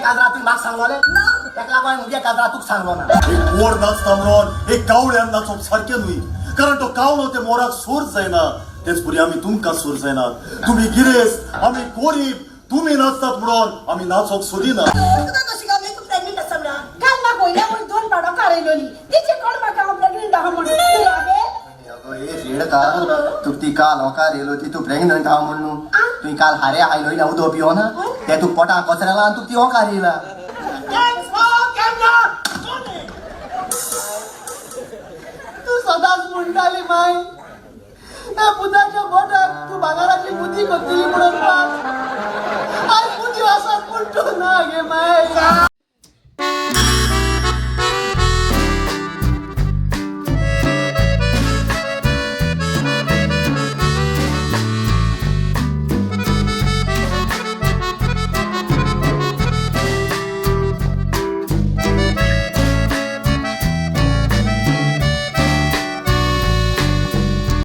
काजरा तुवें म्हाका सांगलोलें ना. ताका लागून हांवें मुगे काजरा तुका सांगलो ना. एक मोर नाचता म्हणून एक कावळ्यान नाचप सारकें न्हय, कारण तो कावळो ते मोराक सूर जायना. तेच परी आमी तुमकां सूर जायना. तुमी गिरेस्त, आमी गोरीब. तुमी नाचतात म्हणून आमी नाचोंक सोदिना. तुका कशी गावली तूं प्रेग्नंट आसा म्हणून? काल म्हाका वयल्या वयर दोन पाडो कारयलोली तिची कोण म्हाका हांव प्रेग्नंट आहा म्हणून. तूं हांवें अगो ए रेडका, तुका ती काल होकार येयलो ती तूं प्रेग्नंट आहा म्हण न्हू. तुवें काल हारे आयलो येयला उदक पिवना ते तूं पोटा कचऱ्याला आनी तुका ती होकार येयला. तूं सदांच म्हणटाली माय, ह्या पुताच्या बोटाक तूं भांगराची मुदी करतली म्हणून. बाप.